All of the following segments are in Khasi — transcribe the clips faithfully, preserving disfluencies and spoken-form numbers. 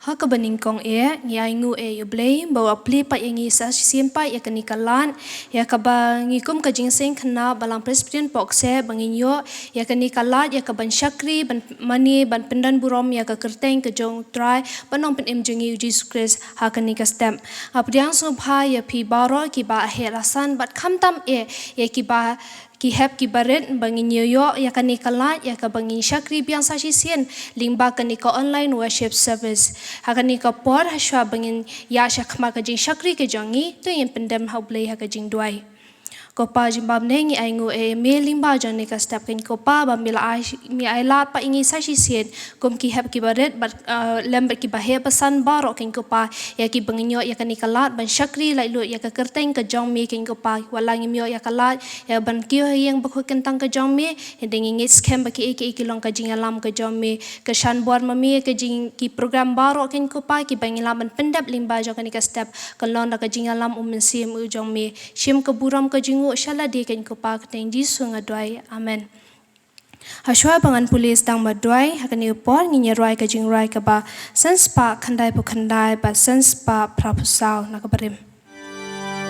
Ha kaba nyngkong eh, ngi ainguh eh ïa U Blei ba u la plie pat ïa ngi sa shisien pat ïa kane ka lad, ïa kaba ngi kum ka jingïaseng khynnah Balang Presbyterian Pohkseh ba ngin ïoh ïa kane ka lad ïa kaban shakri, ban mane, ban pyndonburom ïa ka kyrteng ka jong U Trai bad Nongpynim jong ngi U Jisu Khrist ha kane ka step. Nga pdiang sngewbha ïa phi baroh kiba heh la san bad khamtam eh ïa kiba ki hep kiba rit ba ngin ïoh ïa kane ka lad ïa kaba ngin shakri biang sa shisien lyngba kane ka online worship service. Ha kane ka por, hashwa ba ngin ïaid shakhmat ka jingshakri ka jong ngi, to ngin pyndem ha U Blei ha ka jingduwai. Ko Pa jong ngi ba ha bneng, ngi ainguh eh ïa me lyngba jong kane ka step, keiñ ko Pa, ba me la ai, me ai lad pat ïa ngi sa shisien kum ki hep kiba rit bad, uh, lem bad kiba heh ba san baroh, keiñ ko Pa, ïa kiba ngin ïoh ïa kane ka lad ban shakri laitluid ïa ka kyrteng ka jong me, keiñ ko Pa. Wat la ngim ïoh ïa ka lad ïa ban kiew ha ïing bakhuid kyntang ka jong me, hynrei ngi ngeit skhem ba kiei kiei ki long ka jingïalam ka jong me. Kyrshan bor ma me ïa ka jing, ki program baroh, keiñ ko Pa, kiba ngi lah ban pyndep lyngba jong kane ka step, kan long da ka jingïalam U Mynsiem u jong me. Shim ka burom ka jingnguh sha lade, keiñ ko Pa, ha ka kyrteng Jisu nga duwai. Amen. Hashwa ba ngan pule sdang bad duwai, ha kane ka por ngin ïa rwai ka jingrwai kaba san spah khyndaiphew khyndai bad san spah phraphew saw na ka barim.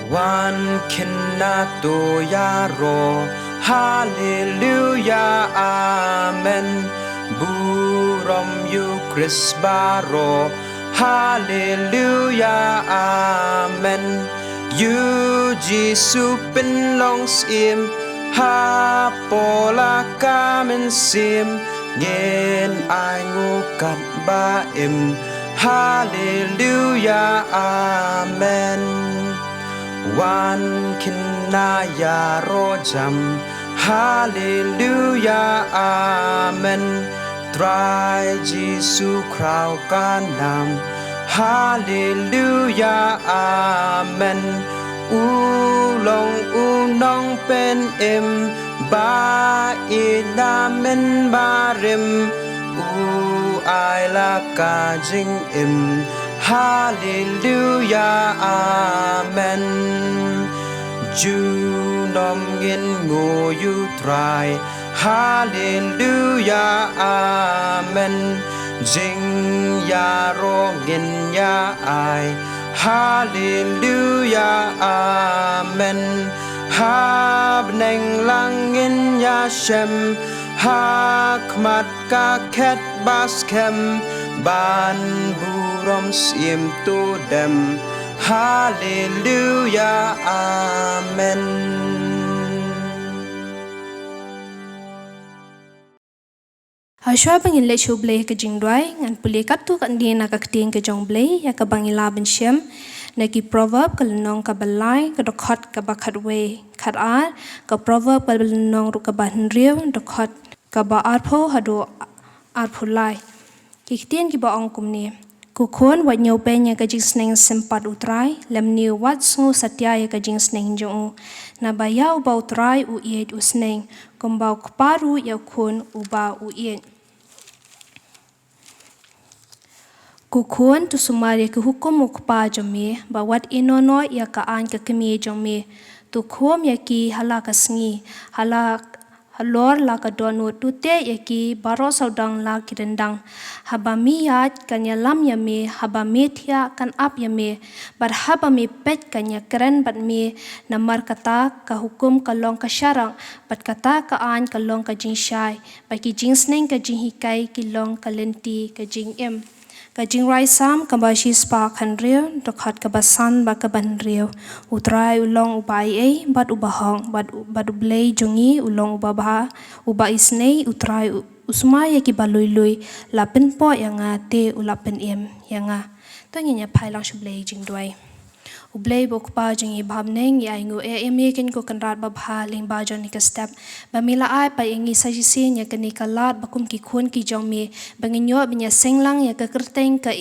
Wan khynnah to ïaroh, Haleluya, Amen. Burom ïa U Khrist baroh, Haleluya, Amen. Ïa U Jisu pynlong syiem hapoh la ka mynsiem, ngin ainguh katba im, Haleluya, Amen. Wan khynnah ïaroh jam, Haleluya, Amen. Trai Jisu khraw ka nam, Haleluya, Amen. U long U Nongpynim ba ïeit na mynbarim, u ai la ka jingim, Haleluya, Amen. Junom ngin nguh ïa U Trai, Haleluya, Amen. Jingïaroh ngin ïa ai, Haleluya, Amen. Ha bneng lang ngin ïa shem, ha khmat ka khet ba skhem, ban burom syiem to dem, Haleluya, Amen. Hashwa ba ngin leit sha U Blei ha ka jingduwai, ngan pule katto katne na ka ktien ka jong U Blei ïa kaba ngi lah ban shem na ki Proverb, ka lynnong kaba lai, ka dkhot kaba khatwei khatar, ka Proverb, ka lynnong ruh kaba hynriew, dkhot kaba arphew haduh arphew lai. Ki ktien kiba ong kumne: Ko khun, wat ñiewbeiñ ïa ka jingsneng sympat U Trai, lymne wat sngew satia ïa ka jingsneng jong u. Naba ïa uba U Trai u ïeit u sneng, kumba u kpa ruh ïa u khun uba u ïeit. Ko khun, to sumar ïa ki hukum u kpa jong me, bad wat ïehnoh noh ïa ka aiñ ka kmie jong me. To khum ïa ki ha la ka sngi, ha la, halor la ka dohnud, to teh ïa ki baroh sawdong la ki ryndang. Haba me ïaid kan ïalam ïa me, haba me thiah kan ap ïa me, bad haba me peit kan ïakren bad me. Namar kata ka hukum ka long ka sharak, bad kata ka aiñ ka long ka jingshai, bad ki jingsneng ka jinghikai ki long ka lynti ka jingim. Ka Jingrwai Salm kaba shispah khathynriew, dkhot kaba san bad kaba hynriew. U Trai u long uba aiei bad uba hok, bad, bad U Blei jong ngi u long uba bha, uba isynei. U Trai u, u sumar ïa kiba lui lui, la pynpoh ïa nga, te u la pynim ïa nga. To ngin ïa phai lang sha U Blei jingduwai. U Blei bad U Kpa jong ngi ba ha bneng, ngi ainguh ïa me, keiñ ko Kynrad babha, lyngba jong kane ka step ba me la ai pat ïa ngi sa shisien ïa kane ka lad ba kum ki khun ki jong me, ba ngin ïoh ban ïaseng lang ïa ka kyrteng ka,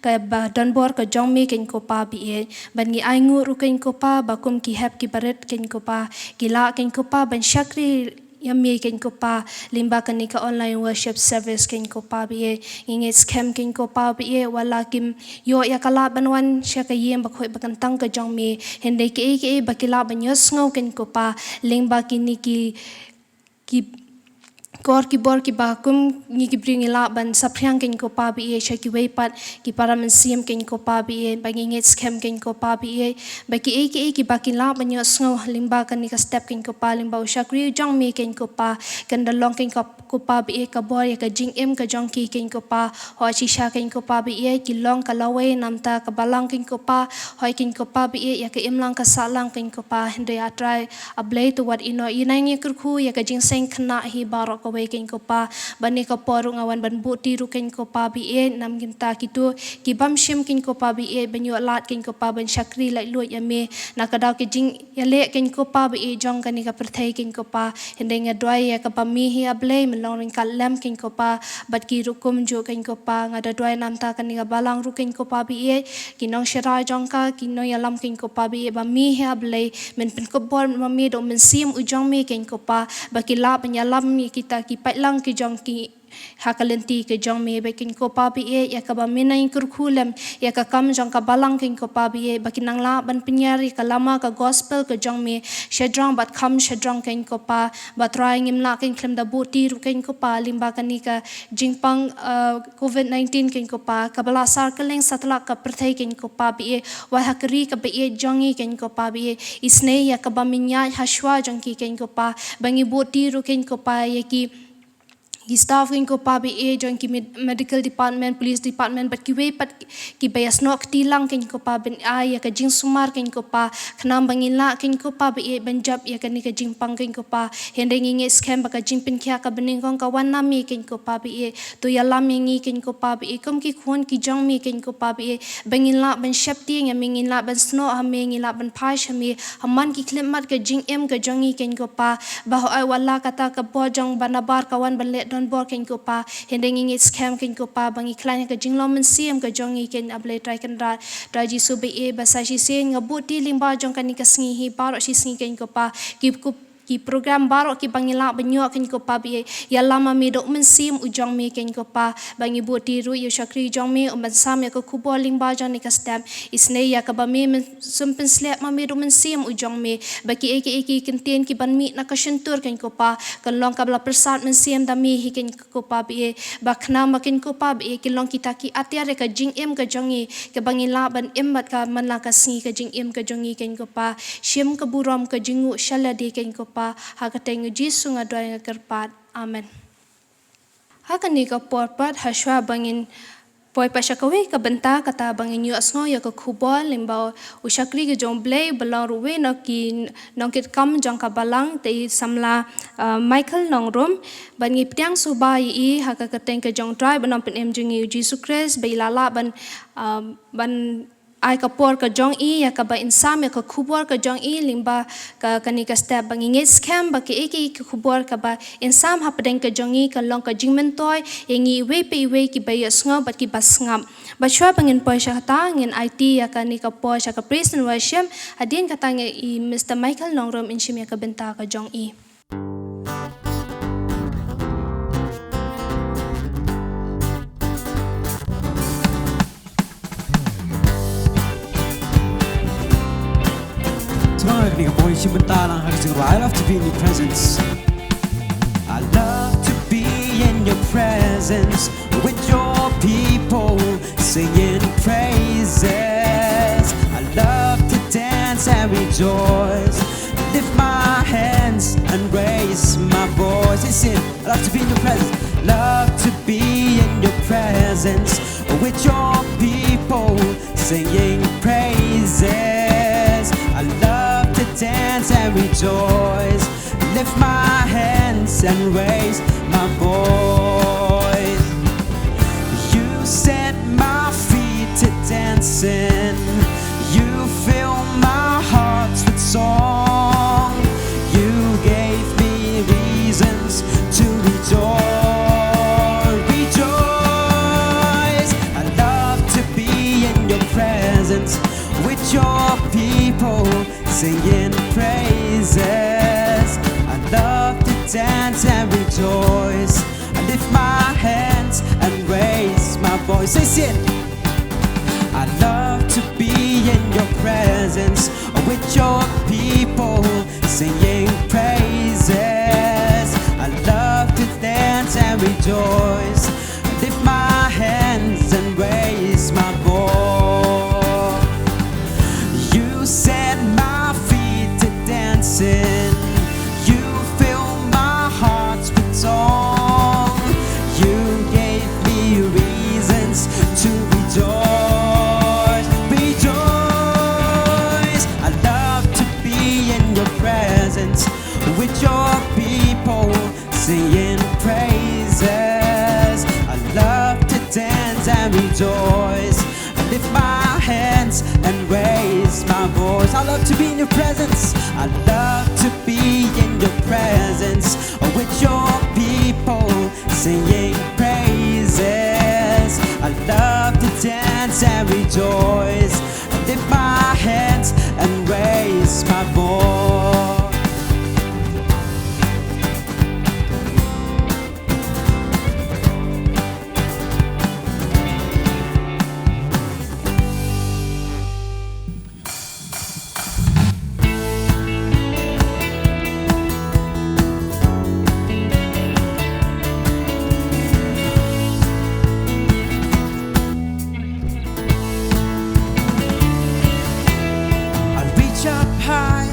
kaba donbor ka jong me, keiñ ko Pa ba ïeit. Bad ngi ainguh ruh, keiñ ko Pa, ba kum ki hep kiba rit, keiñ ko Pa, ki lah, keiñ ko Pa, ban shakri ïa me, keiñ ko Pa, lyngba kane ka online worship service, keiñ ko Pa ba ïeit. Ngi ngeit skhem, keiñ ko Pa ba ïeit, wat la kim ïoh ïa ka lad ban wan sha ka ïing bakhuid bakyntang ka jong me, hynrei kiei kiei ba ki lah ban ïohsngew, keiñ ko Pa, lyngba kine ki, ki, kor ki bor kiba kum ngi ki briew ngi lah ban saphriang, keiñ ko Pa ba ïeit, sha kiwei pat ki para mynsiem, keiñ ko Pa ba ïeit, ba ngi ngeit skhem, keiñ ko Pa ba ïeit, ba kiei kiei kiba ki lah ban ïohsngew lyngba kane ka step, keiñ ko Pa, lyngba u shakri u jong me, keiñ ko Pa, kan da long, keiñ ko, ko Pa ba ïeit, ka bor ïa ka jingim ka jong ki, keiñ ko Pa. Hooid shisha, keiñ ko Pa ba ïeit, ki long ka lawei namar ka balang, keiñ ko Pa. Hooid, keiñ ko Pa ba ïeit, ïa ka imlang ka sahlang, keiñ ko Pa, hynrei A Trai A Blei, to wat ïehnoh ïa ngi, kyrkhu ïa ka jingseng khynnah hi baroh kawei, keiñ ko Pa. Ba kane ka por ruh nga wan ban buhti ruh, keiñ ko Pa ba ïeit, namar kumta kito ki bym shim, keiñ ko Pa ba ïeit, ban ïoh lad, keiñ ko Pa, ban shakri laitluid ïa me, na ka daw ka jingïaleh, keiñ ko Pa ba ïeit, jong kane ka pyrthei, keiñ ko Pa. Hynrei nga duwai ïa kaba me hi A Blei, men long ryngkat lem, keiñ ko Pa, bad ki rukom jong, keiñ ko Pa. Nga da duwai namar kane ka balang ruh, keiñ ko Pa ba ïeit, ki nongshakri jong ka, ki nongïalam, keiñ ko Pa ba ïeit, ba me hi A Blei, men pynkupbor ma me da u Mynsiem u jong me, keiñ ko Pa, ba ki lah ban ïalam ïa kita ki paidlang ki jong ki ha ka lynti ka jong me, ba keiñ ko Pa ba ïeit, ïa kaba me nang kyrkhu lem ïa ka kam jong ka balang, keiñ ko Pa ba ïeit, ba kin nang lah ban pynïar ïa ka lama ka gospel ka jong me shajrong bad kham shajrong, keiñ ko Pa. Ba Trai, ngim lah, keiñ, khlem da buhti ruh, keiñ ko Pa, lyngba kane ka jingpang, eh, covid nineteen, keiñ ko Pa, kaba la sar kylleng satlak ka pyrthei, keiñ ko Pa ba ïeit, wat ha ka ri kaba ïeit jong ngi, keiñ ko Pa ba ïeit. Isynei ïa kaba me ñiah ha shuwa jong ki, keiñ ko Pa, ba ngi buhti ruh, keiñ ko Pa, ïa ki, ki staff, keiñ ko Pa ba ïeit, jong ki med-, medical department, police department, bad kiwei pat ki, kiba ïasnoh kti lang, keiñ ko Pa, ban ai ïa ka jingsumar, keiñ ko Pa, khnang ba ngin lah, keiñ ko Pa ba ïeit, ban jop ïa kane ka jingpang, keiñ ko Pa. Hynrei ngi ngeit skhem ba ka jingpynkhiah kaba nyngkong ka wan na me, keiñ ko Pa ba ïeit. To ïalam ïa ngi, keiñ ko Pa ba ïeit, kum ki khun ki jong me, keiñ ko Pa ba ïeit, ba ngin lah ban sheptieng ïa me, ngin lah ban snoh ha me, ngin lah ban phai sha me ha man ki khyllipmat ka jingim ka jong ngi, keiñ ko Pa. Ba hooid, wat la kata ka bor jong ba nabar ka wan ban leh donbor, keiñ ko Pa, hynrei ngi ngeit skhem, keiñ ko Pa, ba ngi khlaiñ ha ka jinglong mynsiem ka jong ngi, keiñ A Blei Trai Kynrad. Trai Jisu ba ïeit, ba sa shisien nga buhti lyngba jong kane ka sngi hi baroh shi sngi, keiñ ko Pa, ki, ki program baroh kiba ngi lah ban ïoh, keiñ ko Pa ba ïeit, ïalam ma me da u Mynsiem u jong me, keiñ ko Pa. Ba ngi buhti ruh ïa u shakri jong me, u ban sam ïa ka khubor lyngba jong kane ka step. Isynei ïa kaba me, men sum pynsleh ma me da u Mynsiem u jong me, ba kiei kiei ki kyntien kiban mih na ka shyntur, keiñ ko Pa, kan long kaba la pyrsad mynsiem da me hi, keiñ ko Pa ba ïeit, ba khnang ba, keiñ ko Pa ba ïeit, kin long kita ki atiar ïa ka jingim ka jong ngi, kaba ngin lah ban im bad ka man la ka sngi ka jingim ka jong ngi, keiñ ko Pa. Shim ka burom ka jingnguh sha lade, keiñ ko Pa. Ha ka kyrteng U Jisu nga duwai, nga kyrpad. Amen. Ha kane ka por pat, ha shuwa ba ngin poi pat sha kawei ka bynta, kata ba ngin ïohsngew ïa ka khubor lyngba u shakri ka jong U Blei, ba long ruh uwei na ki nongkitkam jong ka balang, te i samla, ah, Michael Nongrum. Bad ngi pdiang sngewbha ïa i ha ka kyrteng ka jong U Trai bad Nongpynim jong ngi U Jisu Khrist, ba i la lah ban, ah, ban ai ka por ka jong i ïa kaba in sam ïa ka khubor ka jong i lyngba ka, kane ka step. Ba ngi ngeit skhem ba kaei kaei ka khubor kaba in sam hapdeng ka jong i kan long ka jingmyntoi ïa ngi iwei pa iwei kiba ïohsngew bad kiba sngap. Bad shuwa ba ngin poi sha kata, ngin aiti ïa kane ka por sha ka praise and worship. Hadien kata, nga ai i Mister Michael Nongrum in shim ïa ka bynta ka jong i. Tonight, we are going to sing, I love to be in your presence. I love to be in your presence with your people singing praises. I love to dance and rejoice. Lift my hands and raise my voice. Sing, I love to be in your presence. Love to be in your presence with your people singing praises. I love to dance and rejoice. Lift my hands and raise my voice. You set my feet to dancing. You fill my heart with song. You gave me reasons to rejoice. Rejoice. I love to be in your presence with your people singing praises. I love to dance and rejoice. I lift my hands and raise my voice. Say, sing. I love to be in your presence with your people singing praises. I love to dance Rejoice, lift my hands and raise my voice. You set my feet to dancing. You fill my heart with song. You gave me reasons to rejoice. Rejoice. I love to be in your presence with your people singing praises. I love to dance and rejoice. I lift my hands and raise my voice. I love to be in your presence. I love to be in your presence with your people singing praises. I love to dance and rejoice. I lift my hands and raise my voice. I reach up high,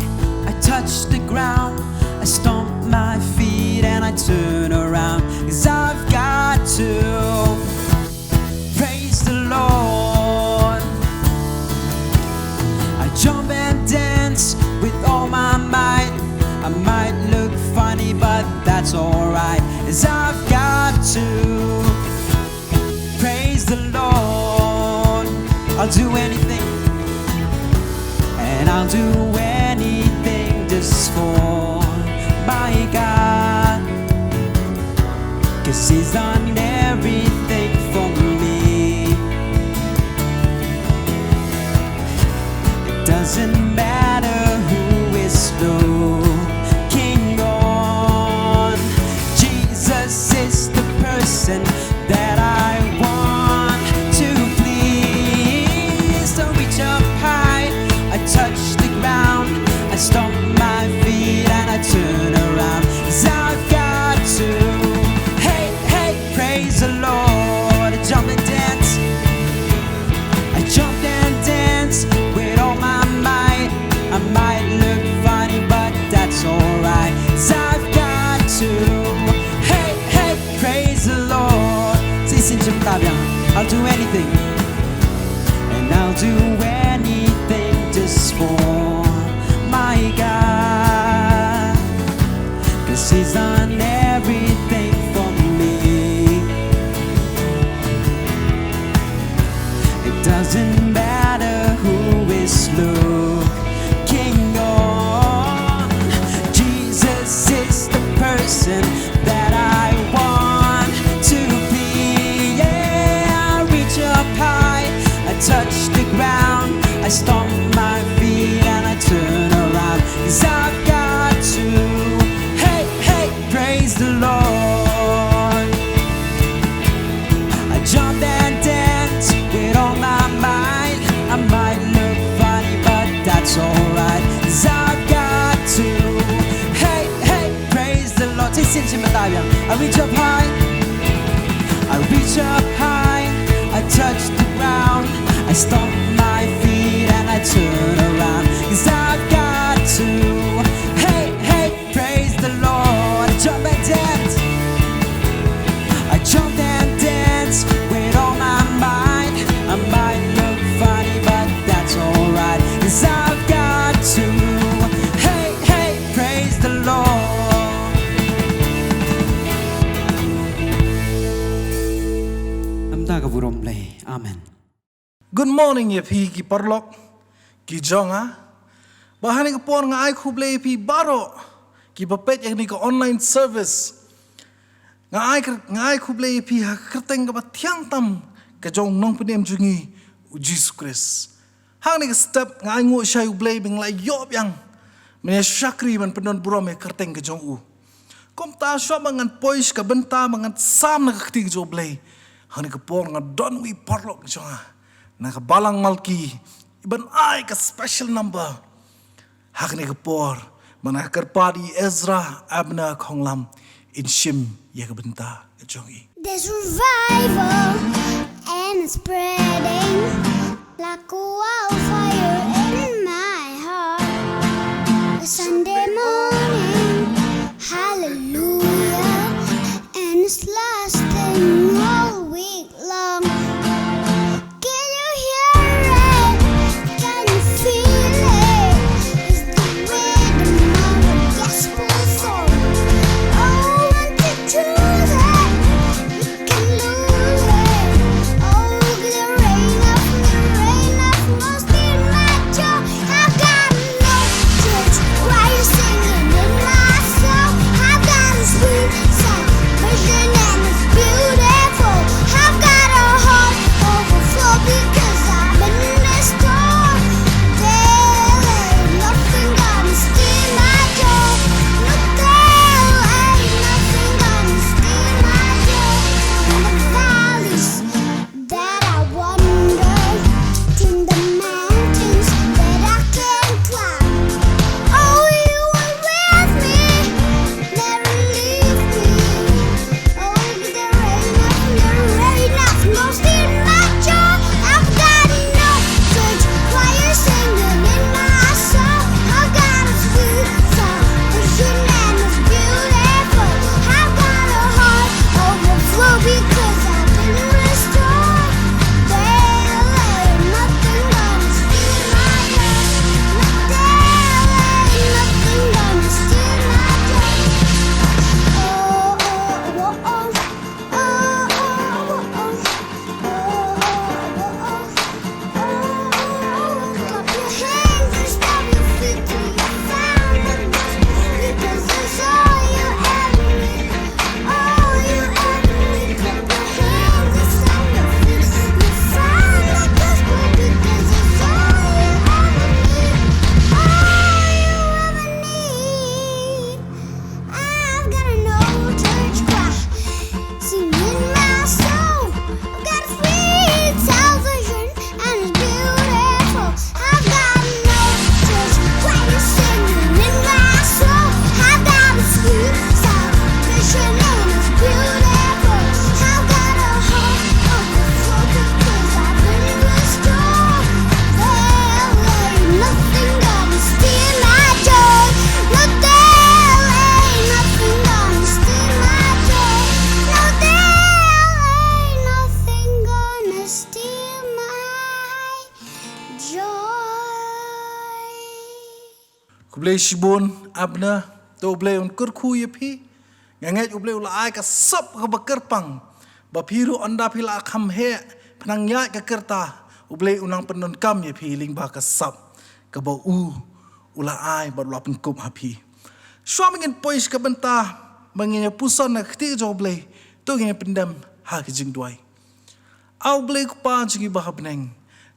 I touch the ground, I stomp my feet and I turn around. 'Cause I've got to praise the Lord. I jump and dance with all my might. I might look funny, but that's alright. 'Cause I've got to praise the Lord. I'll do anything, and I'll do anything just for my God. 'Cause he's done everything for me. It doesn't matter who is looking on. Jesus is the person that I want to please. So reach up high, I touch the ground, I stomp my feet and I turn around. 'Cause I've got to, hey, hey, praise the Lord. I jump and dance, I jump and dance with all my might. I might look funny, but that's alright. 'Cause I've got to, hey, hey, praise the Lord. Shisien shim tabiang. I'll do anything, and I'll do anything just for my God. 'Cause he's done everything for me. It doesn't matter who is looking on. Jesus is the person that I want to be. Yeah, I reach up high, I touch the ground, I stomp my feet and I turn around. 'Cause I've got to, hey, hey, praise the Lord. I jump and dance with all my might. I might look funny, but that's alright. 'Cause I've got to, hey, hey, praise the Lord. Shisien shim tabiang. I reach up high, I reach up high, I touch the ground, I stomp my feet and I turn around. 'Cause I've got to, hey, hey, praise the Lord. Jump and dance, I jump and dance with all my might. I might look funny, but that's alright. 'Cause I've got to, hey, hey, praise the Lord. Namar ka burom Blei. Amen. Good morning ïa phi ki paralok ki jong nga. Bad ha kane ka por nga ai khublei ïa phi baroh kiba peit ïa kane ka online service. Nga ai, nga ai khublei ïa phi ha ka kyrteng kaba thiang tam ka jong u Nongpynim jong ngi, u Jisu Khrist. Ha kane ka step nga ai nguh sha U Blei ba ngi la ïoh biang ban ïa shakri ban pyndonburom ïa ka kyrteng ka jong u. Kumta shuwa ba ngan poi sha ka bynta ba ngan sam na ka ktien ka jong U Blei, ha kane ka por nga don uwei u paralok jong nga na ka balang Malki ban ai ka special number ha kane ka por. Ba nga kyrpad ïa i Ezra Abner Khonglam, in shim ïa ka bynta ka jong i. There's revival and it's spreading like a wildfire in my heart. A Sunday morning, hallelujah, and it's lasting all week long. Can you hear it? Can you feel it? It's the rhythm of a gospel song. Oh, won't you choose it? You can lose it. Oh, the rain of, the rain of most in my joy. I've got no church choir singing in my soul. I've got a sweet salvation and it's beautiful. I've got a heart overflow because I've been restored. There ain't nothing gonna steal my joy. No, there ain't nothing gonna steal my joy. In the valleys that I wander, in the mountains that I can climb. Oh, you are with me, never leave me. Oh, the rain of, the rain of most in my joy. I've got no church choir singing in my soul. I've got a sweet salvation and it's beautiful. I've got a heart overflow because I've been restored. There ain't nothing gonna steal my joy. There ain't nothing gonna steal my joy. Oh, oh, oh, oh. Oh, oh, oh, oh. I've got an old church choir singing my soul. I've got a sweet salvation and it's beautiful. I've got an old church choir singing in my soul. I've got a sweet salvation and it's beautiful. I've got a hope of the future 'cause I've been restored. There ain't nothing gonna steal my joy. No, there ain't nothing gonna steal my joy. No, there ain't nothing gonna steal my joy. Khublei shibun, Abna, to U Blei un kyrkhu ïa phi. Nga ngeit U Blei u la ai ka sap kaba kyrpang, ba phi ruh ynda phi la kham heh, pynhangïaid ka kyrta, U Blei u nang pyndonkam ïa phi lyngba ka sap kaba u, u la ai bad u la pynkup ha phi. Shuwa ba ngin poi sha ka bynta ba ngin ïa puson na ka kti ka jong U Blei, to ngin ïa pyndem ha ka jingduwai. A U Blei Kpa jong ngi ba ha bneng,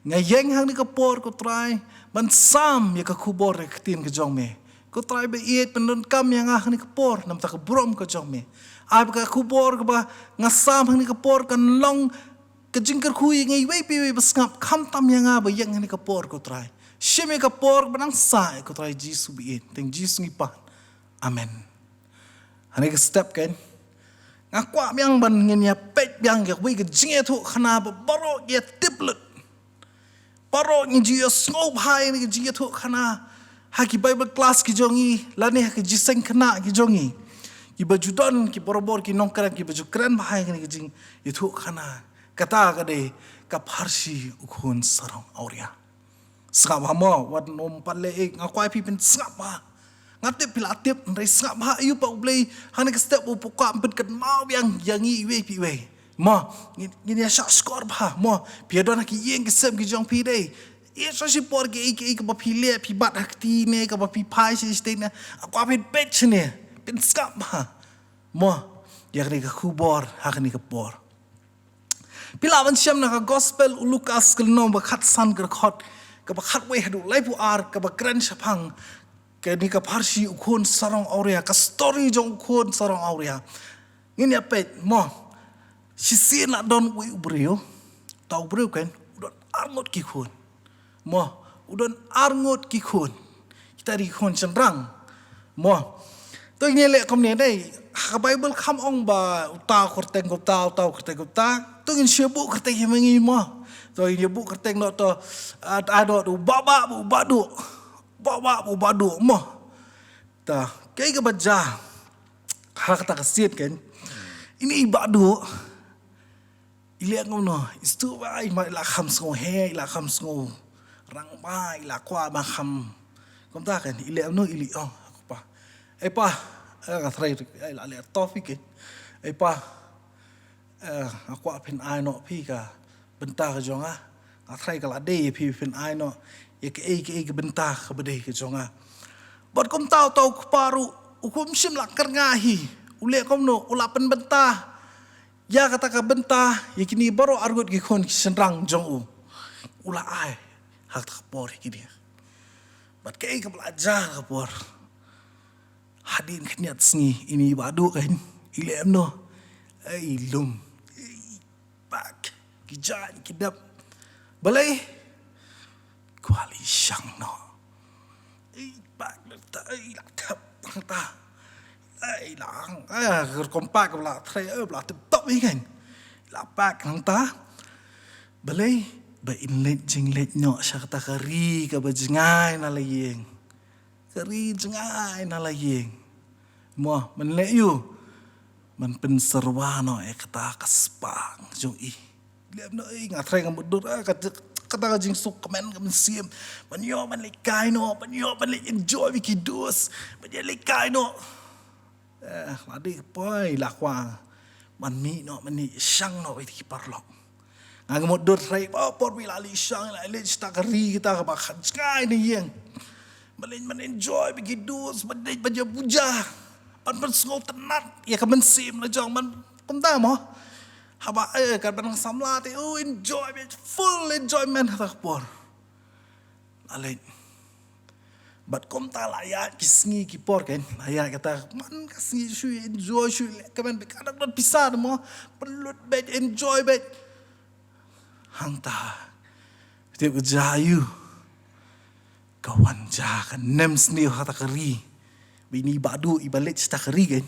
nga ïeng hangne ka por, ko Trai, ban sam ïa ka khubor ïa ka ktien ka jong me. Ko Trai ba ïeit, pyndonkam ïa nga hangne ka por namar ka burom ka jong me. Ai ba ka khubor kaba nga sam hangne ka por kan long ka jingkyrkhu ïa ngi iwei pa iwei ba sngap, khamtam ïa nga ba ïeng hangne ka por, ko Trai. Shim ïa ka por ba nang sah, ko Trai Jisu ba ïeit. Tang Jisu ngi pan. Amen. Hangne ka step kan, nga kwah biang ban ngin ïa peit biang ïa kawei ka jingïathuhkhana ba baroh ngi ïa tip lut. Baroh ngi ju ïa sngewbha ïa kane ka jingïathuhkhana ha ki Bible class ki jong ngi, lane ha ki jingïaseng khynnah ki jong ngi. Kiba ju don ki barabor ki nongkren kiba ju kren bha ïa kane ka jingïathuhkhana. Kata ka dei ka pharshi u khun sarong awria. Sngap bha mo, wat nym pat leh ei, nga kwah phi pynsngap bha. Nga tip phi la tip, hynrei sngap bha, ïa U Blei hangne ka step u pynkwah pynkynmaw biang ïa ngi iwei pa iwei. Mo, ngin, ngin ïa shah shkor bha mo. Phi ïa don ha ki ïing ki sem ki jong phi dei, ïa sha shi por kiei kiei kaba phi leh, phi bat ha kti ne kaba phi phai sha state ne, nga kwah phin peit shane, pynsngap bha mo ïa kane ka khubor ha kane ka por. Phi lah ban shem na ka Gospel u Lukas ka lynnong ba khatsan, ka dkhot kaba khatwei haduh laiphew ar, kaba kren shaphang kane ka pharshi u khun sarong awria, ka story jong u khun sarong awria. Ngin ïa peit mo. Shisien la don uwei u briew. Uta u briew kan u don arngut ki khun. Mo, u don arngut ki khun. Kita dei ki khun shynrang. Mo. To ngin leh kumne dei. Ha ka Bible kam ong ba uta u kyrteng kumta, uta u kyrteng kumta. To ngin shu buh kyrteng ïa ma ngi mo. To ngin buh kyrteng noh to, ah, noh to u Bah Bah, u Bah Duh. Bah Bah, u Bah Duh mo. Ta, kaei kaba jia ha kata ka sien kan. Ine i Bah Duh. I leh kumno, i sdang ba i ma i la kham sngew heh, i la kham sngew rangbah, i la kwah ba kham. Kumta kan, i leh kumno, i leh, oh, ha u pa. Ei pa, eh, nga thrang, eh, i la leh tough kan. Ei pa, eh, nga kwah phin ai noh phi ka bynta ka jong nga. Nga thrang ka la dei phi phin ai noh ïa kaei kaei ka bynta kaba dei ka jong nga. Bad kumta uta u kpa ruh, u kum shym la kyrngah hi. U leh kumno, u la pynbynta ïa kata ka bynta ïa kine baroh arngut ki khun ki shynrang jong u. U la ai ha kata ka por ïa kine. Bad kaei kaba la jia ha ka por, hadien khyndiat sngi ine i Bah Duh kan, i leh kumno, ei lum, ei pak, ki jaiñ ki dep. Balei? Kwah leit shang noh. Ei pak, leit ta, ei la thep, ta. Ei la, eh, rukom pak ba la threh, eh, ba la tip top hi kan. La pak hangta. Balei? Ba in leit jingleit noh sha kata ka ri kaba jngai na la ïing. Ka ri jngai na la ïing. Mo, man leh ïu. Man pynsyrwa noh ïa kata ka spah jong i. Leh noh, eh, nga thrang, nga mutdur, eh, kata, kata ka jingsuk kmen ka mynsiem. Man ïoh man leit kai noh, man ïoh man leit enjoy bad ki dos. Man ïoh leit kai noh. Eh, la dei poi la kwah. Man mih noh, man mih shang noh ïa ki paralok. Nga mutdur trai ba por ba i la leit shang, i la leit sha kata ka ri kata kaba kha jngai na ïing. Man leit man enjoy bad ki dos, man leit man ïa puja. Man pynsngewtynnat ïa ka mynsiem la jong man kumta mo. Haba, eh, katba nang samla te, oh, enjoy bad full enjoyment ha kata ka por. La leit. Bad kumta la ïaid ki sngi ki por kan, la ïaid kata, man ka sngi shu enjoy, shu leh kmen bad ka dang don pisa mo, pynlut bad, enjoy bad. Hangta. Tip ka jia ïu. Ka wan jia ka nemsniew ha kata ka ri. Ba ine i Bah Duh i ba leit sha kata ka ri kan.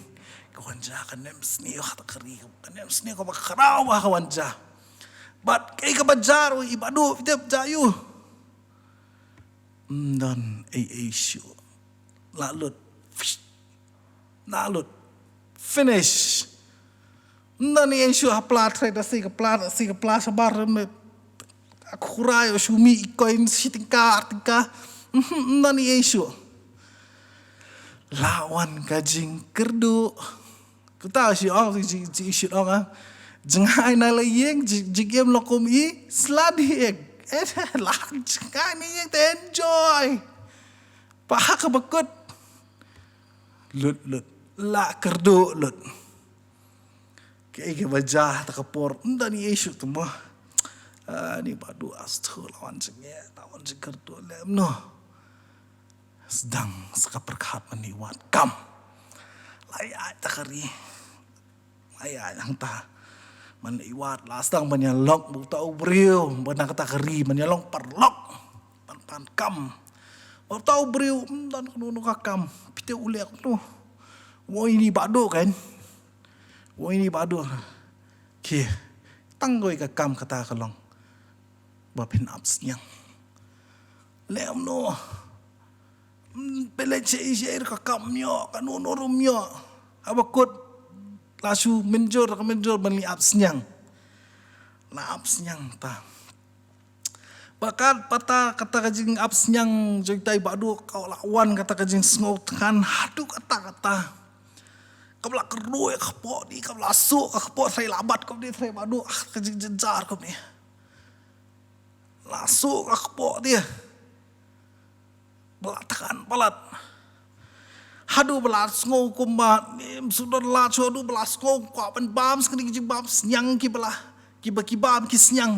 Ka wan jia ka nemsniew ha kata ka ri. Ka nemsniew kaba khraw ba ka wan jia. Bad kaei kaba jia ruh i Bah Duh, tip jia ïu. Ym don ei ei shuh. La lut. Fish. La lut. Finish. Ym don ei ei shuh ha pla trai da si ka pla, da si ka pla shabar me. Ka khurai o shu mih i coin shi tyngka, ar tyngka. Mhm, ym don ei ei shuh. La wan ka jingkyrduh. Kata shi ong, shi, shi, shi ong, ah. Jngai na la ïing, jing, jingim la kum i slad hi ek. Eh, la jngai na ïing te enjoy. Pa ha kaba kut. Lut, lut. La kyrduh, lut. Kaei kaba jia ha kata ka por. Ym don ei ei shuh te mo. Ah, ine i Bah Duh, astu la wan jingeh, la wan jingkyrduh lem noh. Sdang sa ka pyrkhat man la i wad kam. La ïaid ta ka ri. La ïaid hangta. Man la i wad la sdang ban ïalok bad uta u briew ba na kata ka ri, ban ïalong paralok. Ban pan kam. Bad uta u briew, ym don kano kano ka kam. Phi tip u leh kumno. Wei ine i Bah Duh kan. Wei ine i Bah Duh. Ki. Tang kawei ka kam kata ka long. Ba phin ap sniang. Leh kumno. Hmm, phi leit shaei shaei ruh ka kam ym ïoh, kano kano ruh ym ïoh. Haba kut la shu mynjur, ka mynjur ban leit ap sniang. La ap sniang ta. Ba kat kata, kata ka jingap sniang jong ita i Bah Duh ka la wan kata ka jingsngew thngan haduh katta katta. Kaba la kyrduh ïa ka kpoh, ine kaba la suh ka kpoh, trai la bat kumne, trai Bah Duh, ah, ka jingjynjar kumne. La suh ka kpoh te. Ba la thngan palat. Haduh ba la sngew kumba ym shu don lad shuh, haduh ba la sngew kwah ban bam sa kine ki jingbam sniang kiba la, kiba, ki bam ki sniang.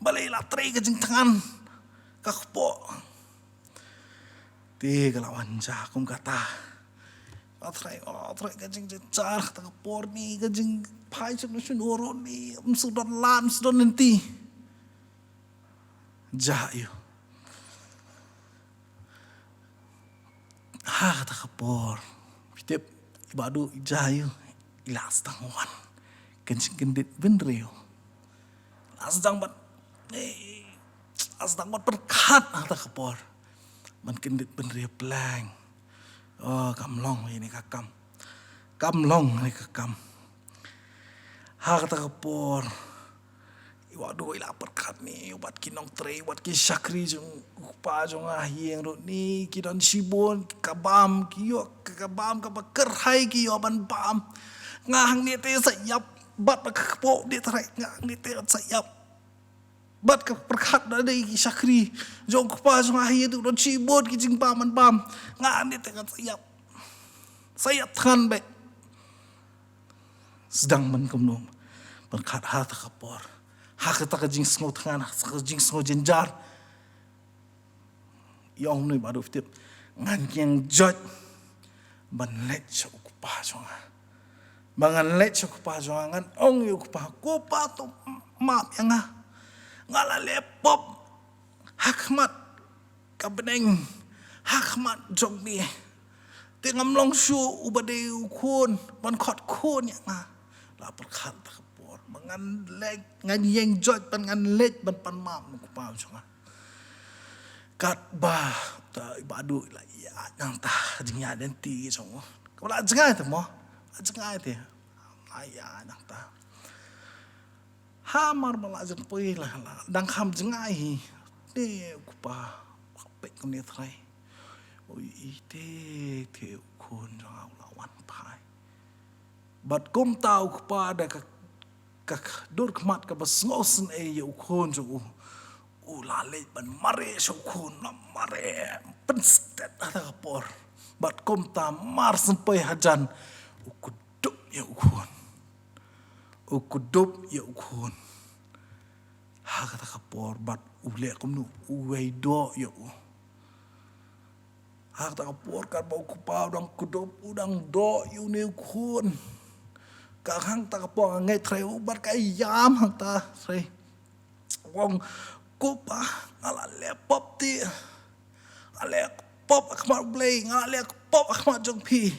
Balei? La trei ka jingthngan ka kpoh. Te ka la wan jia kum kata. Ka trai, oh, trai ka jingjynjar kata ka por, ine ka jingphai shano shano ruh, ym shu don lad, ym shu don lynti. Jia ïa u. Ha kata ka por. Phi tip, Baduh i Jaïu i la sdang wan. Kan jingkyndit bynriew. La sdang ban, eh, la sdang ban pyrkhat ha kata ka por ban kyndit bynriew pleng. Oh, kam long ïa kane ka kam. Kam long ïa kane ka kam. Ha kata ka por i Baduh i la pyrkhat ne, wat ki nongtrei, wat ki shakri jong u kpa jong nga ha ïing ruh ne, ki don shibun, ki ka bam, ki ïoh ka, ka bam kaba kyrhai ki ïoh ban bam. Nga hangne te sa ïap bad ba ka kpoh de trai, nga hangne te sa ïap. Bad ka pyrkhat da dei ki shakri jong u kpa jong nga ha ïing ruh don shibun ki jingbam ban bam. Nga hangne te sa ïap. Sa ïap thngan beit. Sdang ban kumno. Pyrkhat ha kata ka por, ha kata ka jingsngew thngan, ha kata ka jingsngew jynjar, i ong kumne, Baduh, phi tip, ngan ïeng joit ban leit sha u kpa jong nga. Ba ngan leit sha u kpa jong nga, ngan ong ïa u kpa, ko Pa, to map ïa nga. Nga la leh pop ha khmat ka bneng, ha khmat jong me. Te ngam long shuh uba dei u khun ban khot khun ïa nga. La pyrkhat ha kata ka por ba ngan leit, ngan ïeng joit ban, ngan leit ban pan map na u kpa jong nga. Katba uta i Baduh i la ïaid nangta, jingïaid lynti jong u. Ka la jngai te mo. La jngai te. La ïaid nangta. Hamar ba la jan poi la, la dang kham jngai hi. Te u kpa u la peit kumne trai. Oi, i te, te u khun jong nga u la wan phai. Bad kumta u kpa da ka, ka dur khmat kaba sngewsynei ïa u khun jong u, u la leit ban mareh sha u khun, la mareh pynstet ha kata ka por. Bad kumta mar shen poi hajan, u kdup ïa u khun. U kdup ïa u khun ha kata ka por bad u leh kumno, u wei doh ïa u. Ha kata ka por katba u kpa u dang kdup, u dang doh ïa une u khun. Ka hangta ka por nga ngeit trai u bad ka ïam hangta trai. U ong, ko Pa, nga la leh pop te. Nga la leh pop ha khmat U Blei, nga la leh pop ha khmat jong phi.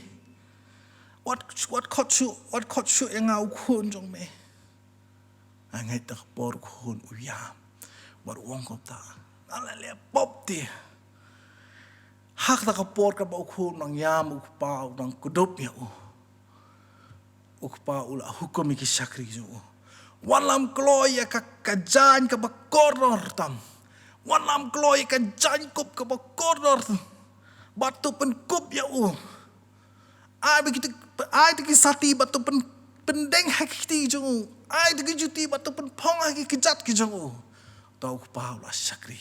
Wat, wat khot shuh, wat khot shuh ïa nga u khun jong me. Nga ngeit kata ka por u khun u ïam. Bad u ong kumta, nga la leh pop te. Ha kata ka por katba u khun u dang ïam, u kpa u dang kdup ïa u. U kpa u la hukum ïa ki shakri jong u. Wanlam kloi ïa ka, ka jaiñ kaba kordor tam. Wanlam kloi ïa ka jaiñkup kaba kordor tam. Bad to pynkup ïa u. Ai ba ki, ai to ki sati bad to pyn, pyndeng ha ki kti jong u. Ai to ki juti bad to pynphong ha ki kjat ki jong u. Uta u kpa u la shakri.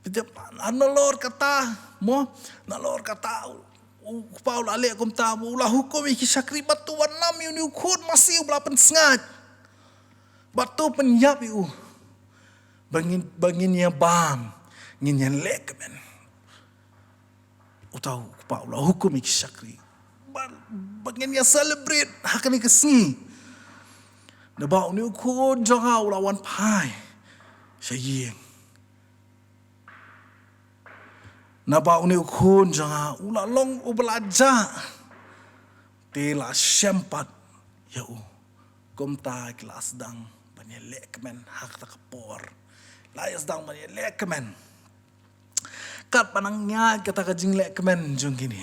Phi tip, nalor kata, mo, nalor kata u, u kpa u la leh kumta, u la hukum ïa ki shakri bad to wanlam ïa une u khun masi uba la pynsngaid. Bad to pynïap ïa u. Ba ngin, ba ngin ïa bam, ngin ïa leh kmen. Uta u kpa u la hukum ïa ki shakri ba, ba ngin ïa celebrate ha kane ka sngi. Naba une u khun jong nga u la wan phai sha ïing. Naba une u khun jong nga u la long uba la jah. Te la shem pat ïa u. Kumta ki la sdang ban ïa leh kmen ha kata ka por. La ïa sdang ban ïa leh kmen. Katba nang ïaid kata ka jingleh kmen jong kine,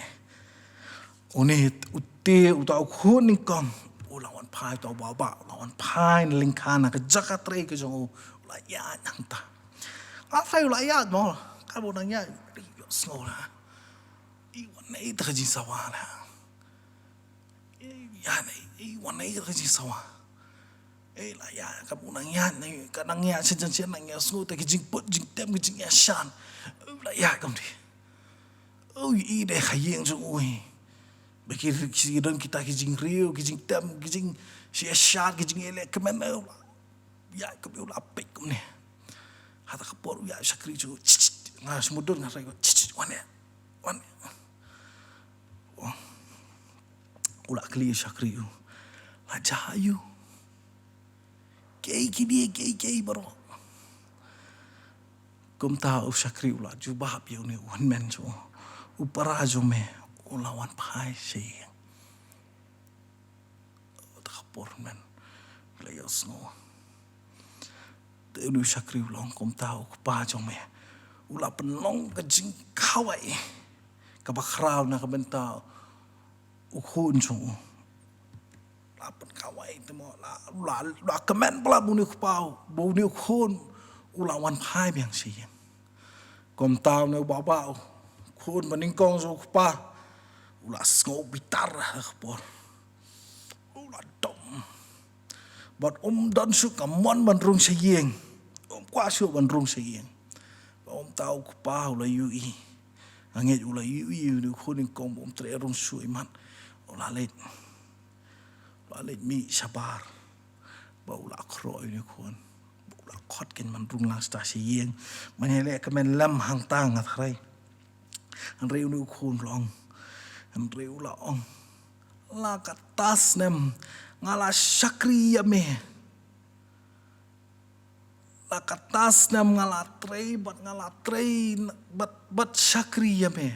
une u te uta u khun nyngkong u la wan phai, uta u baba u la wan phai na lyngkha na ka jaka trei ka jong u, u la ïaid hangta. Nga trai u la ïaid mo, katba u nang ïaid, ïohsngew la. I wan ei ta ka jingsawa la. Ïa, ïa, wan ei ta ka jingsawa. Ei, la ïa, katba u nang ïa, ka nang ïa, shen shen shen nang ïa, sngew ta ki jingput, jingtem, ki jingïashan. Ei, la ïa, kam di. Ei, i dei ha ïing jong u hi. Ba ki, ki don kita ki jingriew, ki jingtem, ki jing, shi ïashan, ki jingïaleh kmen, ei, la ïa, kam di u la peit kumne. Ha ta ka por u ïa shakri jong u, chit, chit, nga shu mudui nga rai ko, chit, chit, wan ïa, wan ïa. U la kylli ïa u shakri u, la jia aiu? Kiei kine, kiei kiei baroh? Kumta u shakri u la jubab ïa une u hynmen jong u, u para jong me u la wan phai sha ïing. por men. Ki la ïohsngew. Te une u shakri u la ong, kumta u kpa jong me u la pynlong ka jingkhawai kaba khraw na ka bynta u khun jong u. La pynkhawai te mo, la, la, la kmen palat ba une u kpa, ba une u khun u la wan phai biang sha ïing. Kumta une u baba, u khun ba nyngkong jong u kpa, u la sngew bitar ha ka por. U la dom. Bad um don shuh ka mon ban rung sha ïing. Um kwah shuh ban rung sha ïing. Bad kumta u kpa u la ïohi. Nga ngeit u la ïohi une u khun nyngkong ba um treh rung shuh imat. U la leit. U la leit mih shabar. Bad u la khroh ïa une u khun. Bad u la khot kein ban rung lang sha ïing. Ban ïaleh kmen lem hangta nga tharai. Hynrei une u khun u la ong. Hynrei u la ong. La katta snem nga la shakri ïa me. La katta snem nga la trei bad nga la trei bad, bad shakri ïa me.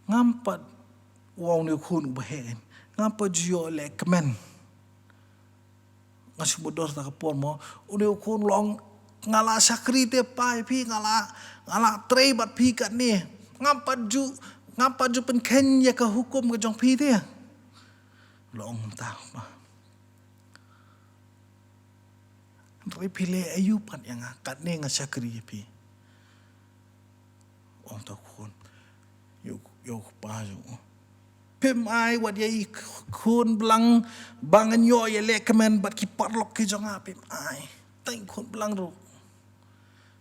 Ngam pat, u ong une u khun uba heh, ngam pat ju ïoh leh kmen. Nga shu mutdur ta ka por mo, une u khun u la ong nga la shakri te pa ïa phi, nga la, nga la trei bad phi katne. Ngam pat ju, ngam pat ju pynkheiñ ïa ka hukum ka jong phi te. U la ong mynta pa. Hynrei phi leh aïu pat ïa nga, katne nga shakri ïa phi. Ong ta u khun. Ïa u, ïa u kpa jong u. Phim ai wat ïa i khun blang ba ngan ïoh ïaleh kmen bad ki paralok ki jong nga, phim ai. Tang khun blang ruh.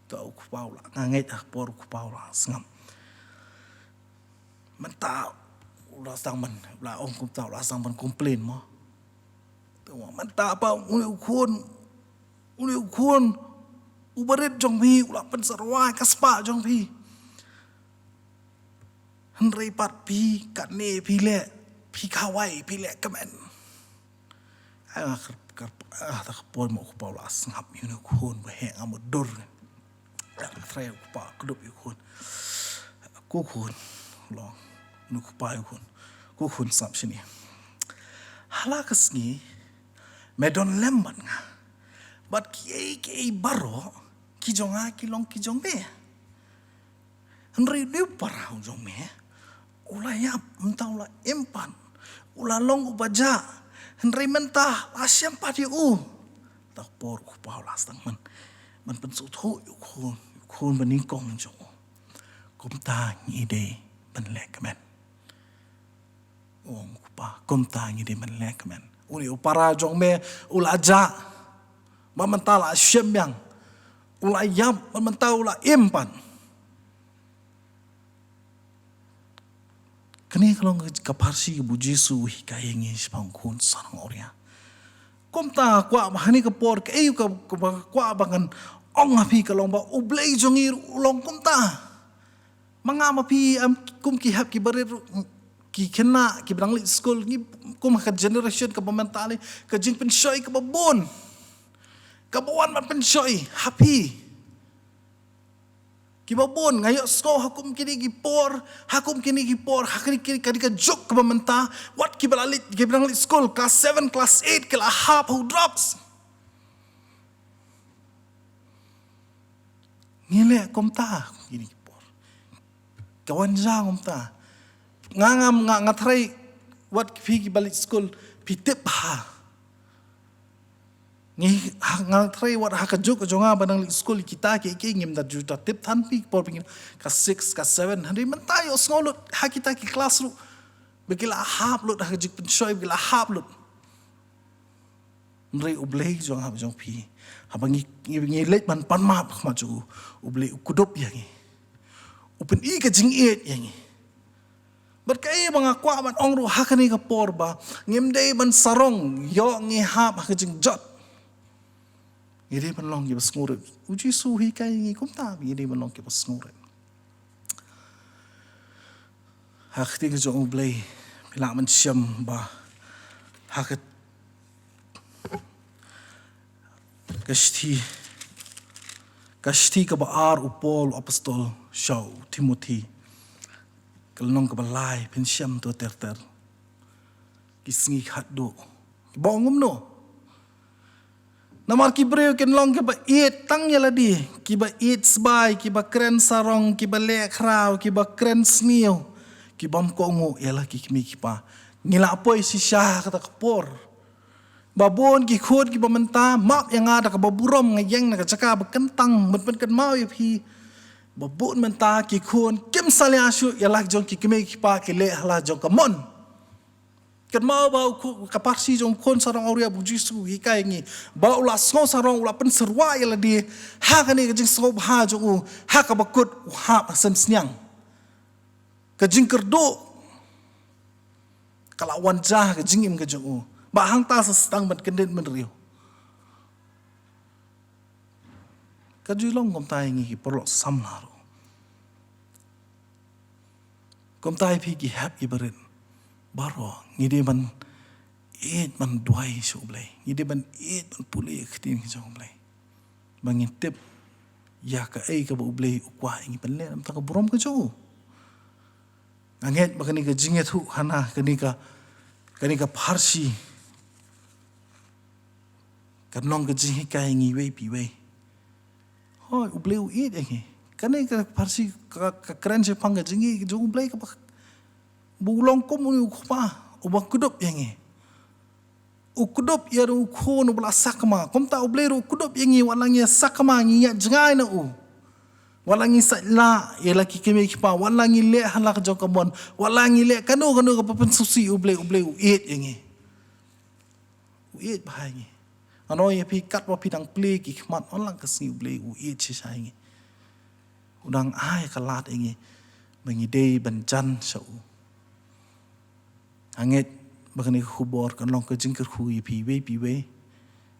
Ta u kpa u la, nga ngeit ha ka por u kpa u la sngap. Mynta u la sdang ban, u la ong kumta u la sdang ban complain mo. Te u ong mynta pa une u khun, une u khun uba rit jong phi u la pynsyrwa ïa ka spah jong phi. Hynrei pat phi katne phi leh, phi khawai, phi leh kmen. Ai nga kar, kar, ah, ta ka por mo u kpa u la sngap ïa une u khun ba heh, nga mutdur. Nga tharai u kpa kdup ïa u khun. Ko khun, u la ong une u kpa ïa u khun. Ko khun, sngap shane. Ha la ka sngi me don lem bad nga. Bad kiei kiei baroh ki jong nga ki long ki jong me. Hynrei une u para u jong me u la ïap, mynta u la im pat, u la long uba jah. Hynrei mynta la shem pat ïa u. Ta ka por u kpa u la sdang ban, ban pynsngewthuh ïa u khun, ïa u khun ba nyngkong jong u. Kumta ngi dei ban leh kmen. U ong u kpa, kumta ngi dei ban leh kmen. Une u para jong me u la jah, bad mynta la shem biang. U la ïap, bad mynta u la im pat. Kane ka long ka pharshi kaba u Jisu u hikai ïa ngi shaphang u khun sarong awria. Kumta kwah ba ha kane ka por kaei kaba, kaba kwah ba ngan ong ha phi ka long ba U Blei jong ngi u long kumta. Ma nga ma phi, em, kum ki hep kiba rit ruh, ki khynnah kiba dang leit skul, ngi kum ha ka generation kaba mynta lei, ka jingpynshoi kaba bun. Kaba wan ban pynshoi ha phi. Kiba bun, nga ïohsngew ha kum kine ki por, ha kum kine ki por, ha kine, kine, kane ka juk kaba mynta, wat kiba la leit, kiba dang leit skul, class seven, class eight, ki la hap ha u drugs. Ngi leh kumta, kine ki por. Ka wan jia kumta. Nga, nga, nga, nga tharai wat phi kiba leit skul, phi tip bha. Ngi, ha, nga tharai wat ha ka juk ka jong nga ba dang leit skul kita kiei kiei ngim da ju da tip than phi por phi ngi ka six, ka seven. Hynrei mynta ïohsngew lut ha kita ki klas ruh ba ki la hap lut ha ka jingpynshoi, ba ki la hap lut. Hynrei U Blei jong nga jong phi, haba ngi, ngi, ngi leit ban pan map ha khmat jong U, U Blei u kdup ïa ngi. U pyni ka jingïeit ïa ngi. Bad kaei ba nga kwah ban ong ruh ha kane ka por ba ngim dei ban sarong ïoh ngi hap ha ka jingjot. Ngi dei ban long kiba sngewrit. U Jisu u hikai ïa ngi kumta, ngi dei ban long kiba sngewrit. Ha ka ktien ka jong U Blei, phi lah ban shem ba ha ka, ka shithi, ka shithi kaba ar u Paul u apostol sha u Timothi, ka lynnong kaba lai, phin shem to ter ter. Ki sngi khatduh Ba ong kumno? Namar ki briew kin long kiba ïeit tang ïa lade, kiba ïeit sbai, kiba kren sarong, kiba leh khraw, kiba kren sniew, kibym kohnguh ïa la ki kmie ki kpa. Ngi la poi shisha ha kata ka por. Ba bun ki khun kiba mynta map ïa nga da kaba burom, nga ïeng na ka jaka ba kyntang, ban pynkynmaw ïa phi. Ba bun mynta ki khun kim salia shuh ïa la ki jong ki kmie ki kpa, ki leh ha la jong ka mon. Kynmaw ba u khu-, ka pharshi jong u khun sarong awria ba u Jisu u hikai ïa ngi, ba u la sngew sarong, u la pynsyrwa ïa lade ha kane ka jingsngewbha jong u, ha kaba kut u hap ha sem sniang. Ka jingkyrduh ka la wan ja ha ka jingim ka jong u, ba hangta sa sdang ban kyndit bynriew. Ka ju long kumta ïa ngi ki paralok samla ruh. Kumta ïa phi ki hep ki barit baroh, ngi dei ban ïeit ban duwai sha U Blei, ngi dei ban ïeit ban pule ïa ka ktien ka jong U Blei, ba ngin tip ïa kaei kaba U Blei u kwah ïa ngi ban leh na ka bynta ka burom ka jong u. Nga ngeit ba kane ka jingïathuhkhana, kane ka, kane ka pharshi kan long ka jinghikai ïa ngi iwei pa iwei. Hooid, U Blei u ïeit ïa ngi. Kane ka pharshi ka, ka kren shaphang ka jingïeit ka jong U Blei kaba, ba u long kum une u kpa uba kdup ïa ngi. U kdup ïa u khun uba la sakma. Kumta U Blei ruh u kdup ïa ngi, wat la ngi sakma, ngi ïaid jngai na u. Wat la ngi sait lah ïa la ki kmie ki kpa, wat la ngi leh ha la ka jong ka mon, wat la ngi leh kano kano kaba pynsngewsih U Blei, U Blei u ïeit ïa ngi. U ïeit bha ïa ngi. Nga ong ïa phi, katba phi dang plie ki khmat, wan lang ka sngi U Blei u ïeit shisha ïa ngi. U dang ai ka lad ïa ngi ba ngi dei ban jan sha u. Nga ngeit ba kane ka khubor kan long ka jingkyrkhu ïa phi iwei pa iwei,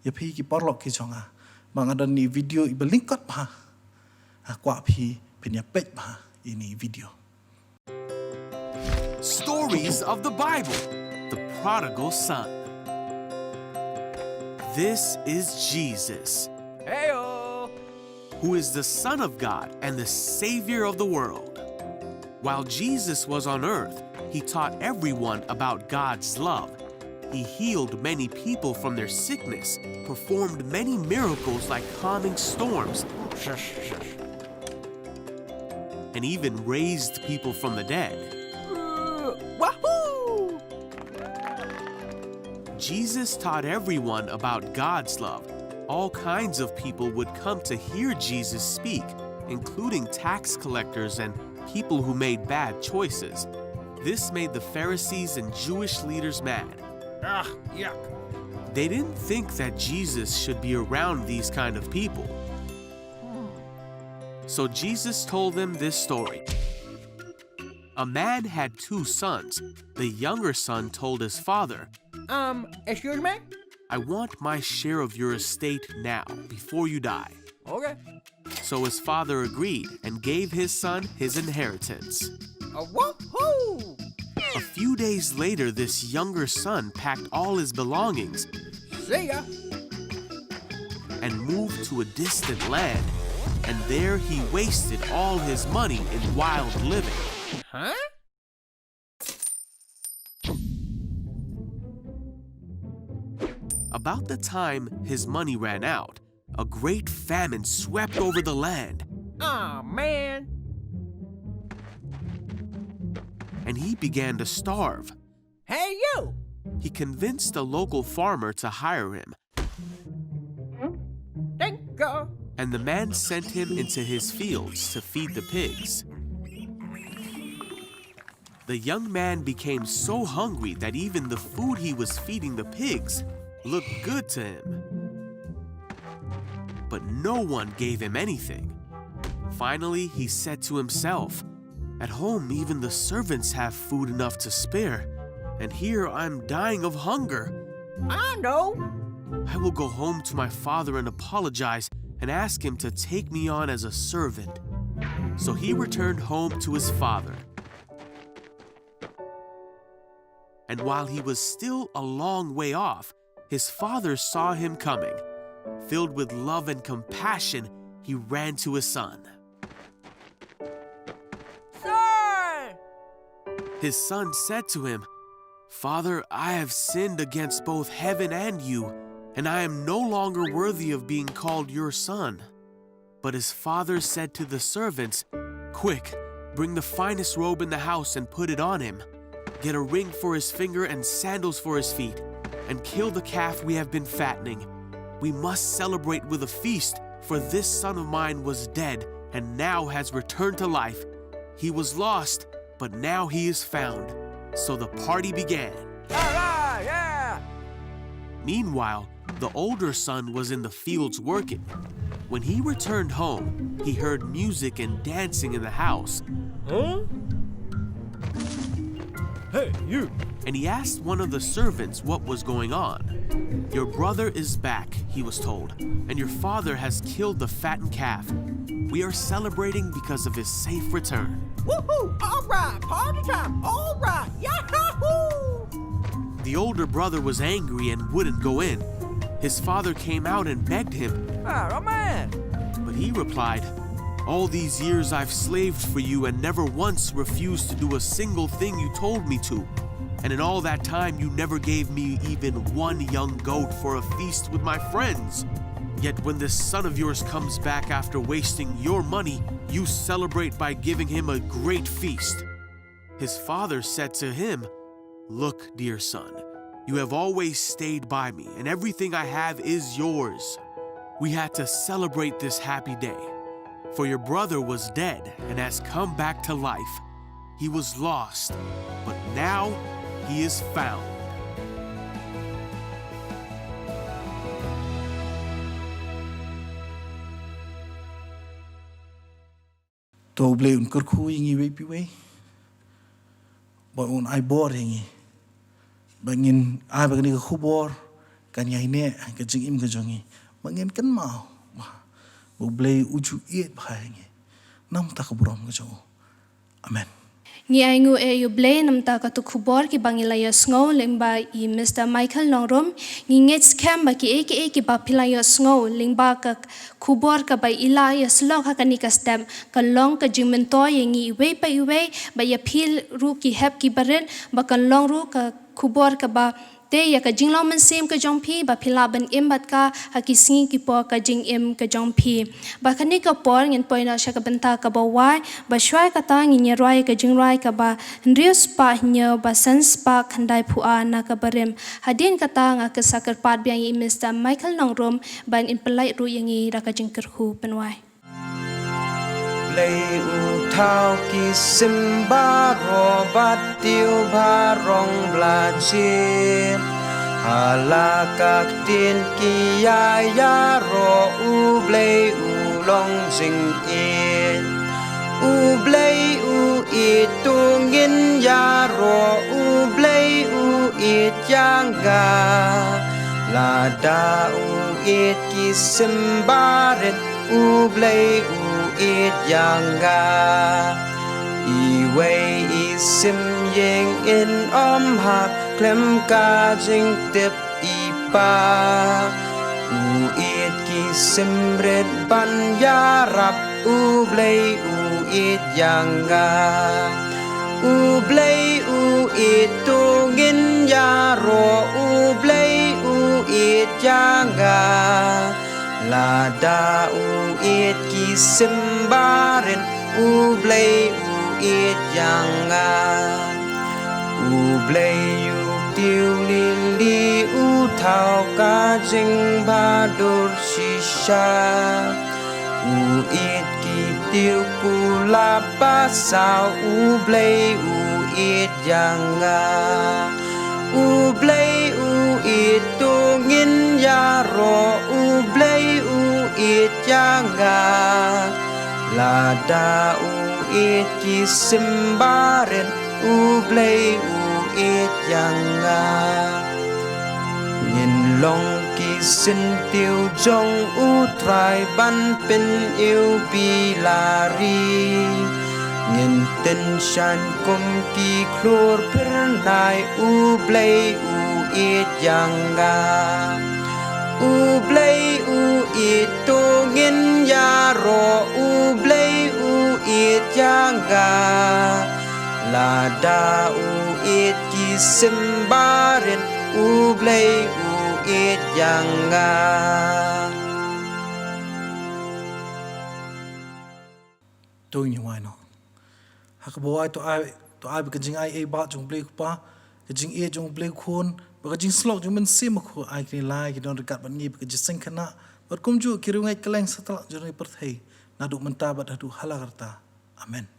ïa phi ki paralok ki jong nga. Ba nga don ïa i video iba lyngkot bha. Nga kwah phi phin ïa peit bha ïa ine i video. Stories of the Bible. The Prodigal Son. This is Jesus, Heyo! Who is the Son of God and the Savior of the world. While Jesus was on earth, he taught everyone about God's love. He healed many people from their sickness, performed many miracles like calming storms, and even raised people from the dead. Uh, wahoo! Jesus taught everyone about God's love. All kinds of people would come to hear Jesus speak, including tax collectors and people who made bad choices. This made the Pharisees and Jewish leaders mad. Ugh, yuck. They didn't think that Jesus should be around these kind of people. So Jesus told them this story. A man had two sons. The younger son told his father, Um, excuse me? I want my share of your estate now, before you die. Okay. So his father agreed and gave his son his inheritance. A woohoo! A few days later, this younger son packed all his belongings, see ya, and moved to a distant land. And there he wasted all his money in wild living. Huh? About the time his money ran out, a great famine swept over the land. Aw, man. And he began to starve. Hey, you! He convinced a local farmer to hire him. Thank you. And the man sent him into his fields to feed the pigs. The young man became so hungry that even the food he was feeding the pigs looked good to him. But no one gave him anything. Finally, he said to himself, "At home, even the servants have food enough to spare, and here I'm dying of hunger. I know. I will go home to my father and apologize and ask him to take me on as a servant." So he returned home to his father. And while he was still a long way off, his father saw him coming. Filled with love and compassion, he ran to his son. Son! His son said to him, Father, I have sinned against both heaven and you, and I am no longer worthy of being called your son." But his father said to the servants, "Quick, bring the finest robe in the house and put it on him. Get a ring for his finger and sandals for his feet, and kill the calf we have been fattening. We must celebrate with a feast, for this son of mine was dead and now has returned to life. He was lost, but now he is found." So the party began. All right, yeah. Meanwhile, the older son was in the fields working. When he returned home, he heard music and dancing in the house. Huh? Hey, you! And he asked one of the servants what was going on. "Your brother is back," he was told, "and your father has killed the fattened calf. We are celebrating because of his safe return." Woohoo! All right, party time! All right, yahoo! The older brother was angry and wouldn't go in. His father came out and begged him. Oh, man! But he replied, "All these years I've slaved for you and never once refused to do a single thing you told me to. And in all that time, you never gave me even one young goat for a feast with my friends. Yet when this son of yours comes back after wasting your money, you celebrate by giving him a great feast." His father said to him, "Look, dear son, you have always stayed by me, and everything I have is yours. We had to celebrate this happy day, for your brother was dead and has come back to life. He was lost, but now he is found." To U Blei un kyrkhu ïa ngi iwei pa iwei. Ba un ai bor ïa ngi. Ba ngin ai ba kane ka khubor kan ïaineh ka jingim ka jong ngi. Ba ngin kynmaw ba U Blei u ju ïeit bha ïa ngi. Namar ka burom ka jong u. Amen. Ngi ainguh ïa U Blei namar kata ka khubor kaba ngi la ïohsngew lyngba i Mister Michael Nongrum. Ngi ngeit skhem ba kiei kiei kiba phi la ïohsngew lyngba ka khubor kaba i la ïohsngew ha kane ka step, kan long ka jingmyntoi ïa ngi iwei pa iwei, bad ïa phi ruh ki hep ki barit, bad kan long ruh ka khubor kaba tei ïa ka jinglong mynsiem ka jong phi, ba phi lah ban im bad ka ha ki sngi ki por ka jingim ka jong phi. Bad kane ka por ngin poi noh sha ka bynta kaba wai, bad shuwa kata ngin ïa rwai ïa ka jingrwai kaba hynriew spah hynñiew bad san spah khyndai phew ar na kaba rim. Hadien kata nga kyrpad biang ïa i Mister Michael Nongrum ban pynlait ruh ïa ngi da ka jingkyrkhu pynwai. Blei u thaw ki sim baroh bad tiew barong bla jied. Ha la ka ktien ki ïa ïaroh U Blei u long jingïeit. U Blei u ïeit to ngin ïaroh, U Blei u ïeit ïa nga. Lada u ïeit ki sim barit, U Blei u ïeit ïa nga. Iwei i sim ïing in ym hap khlem ka jingtip i Pa. U ïeit ki sim rit ban ïarap, U Blei u ïeit ïa nga. U Blei u ïeit to ngin ïaroh, U Blei u ïeit ïa nga. Lada u ïeit ki sim barit, U Blei u ïeit ïa nga. U Blei u tiew lili, u thaw ka jingbhadur shisha. U ïeit ki tiew kulap ba saw, U Blei u ïeit ïa nga. U Blei u ïeit to ngin ïaroh, U Blei u ïeit ïa nga. Lada u ïeit ki sim barit, U Blei u ïeit ïa nga. Ngin long ki syntiew jong U Trai ban pyniubi lari. Ngin tynshaiñ kum ki khlur phyrnai, U Blei u ïeit ïa nga. U Blei u ïeit to ngin ïaroh, U Blei u ïeit ïa nga. Lada u ïeit ki sim Barit u Blei u ïeit ïa nga. To ngin wai noh. Ha kaba wai to ai, to ai ba ka jingaiei ba jong u Blei u Kpa, ka jingïeit jong u Blei u Khun, bad ka jingsyllok jong u Mynsiem Bakhuid ai kine lai ki don ryngkat bad ngi bad ka jingïaseng khynnah, bad kumjuh ki riewngeit kylleng satlak jong ka pyrthei, naduh mynta bad haduh hala karta. Amen.